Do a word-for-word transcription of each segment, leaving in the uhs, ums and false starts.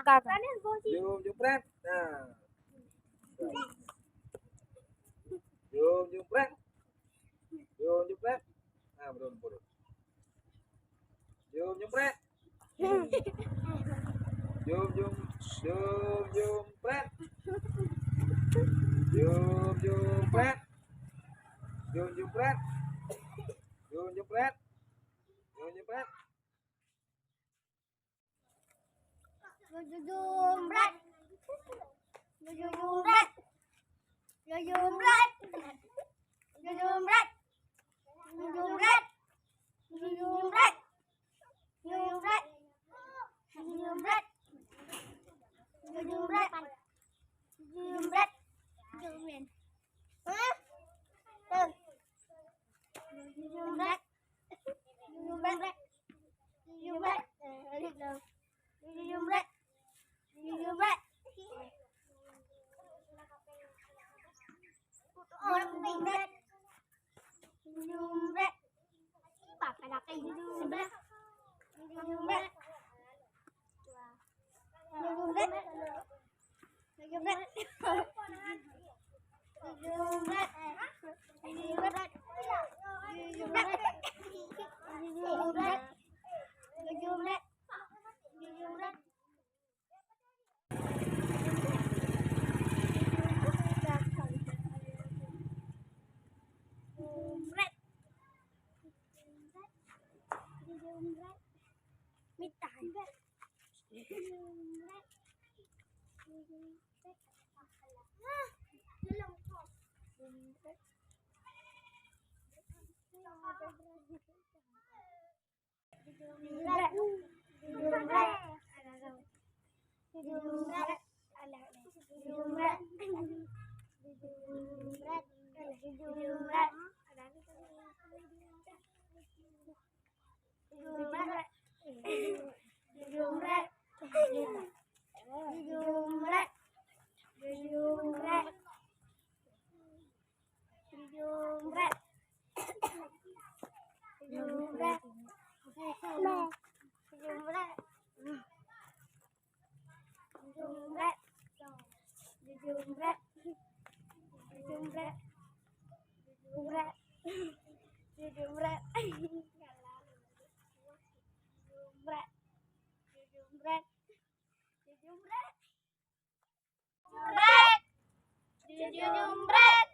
Jum, jum, pret. Nah. Jum, jum, pret. Jum, jum, pret. Nah, betul, betul. Jum, jum, pret. Jum, jum, jum, jum, pret. Jum, jum, pret. Jum, jum, pret. Jum, jum, pret. Jum, jum, pret. Jujum brat. Jujum brat. Jujum brat. Jujum brat. Jujum brat. Jujum brat. Jujum brat. Jujum brat. Jujum brat. Jujum brat. Jujum brat. Hah? Tuh. Jujum brat. Jujum brat. Jujum brat. Eh, alif dong. Jujum brat. Jujum brat. Jujum brat. Jujum brat. Jujum brat. Jujum brat. Jujum brat. Jujum brat.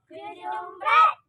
Jujum brat.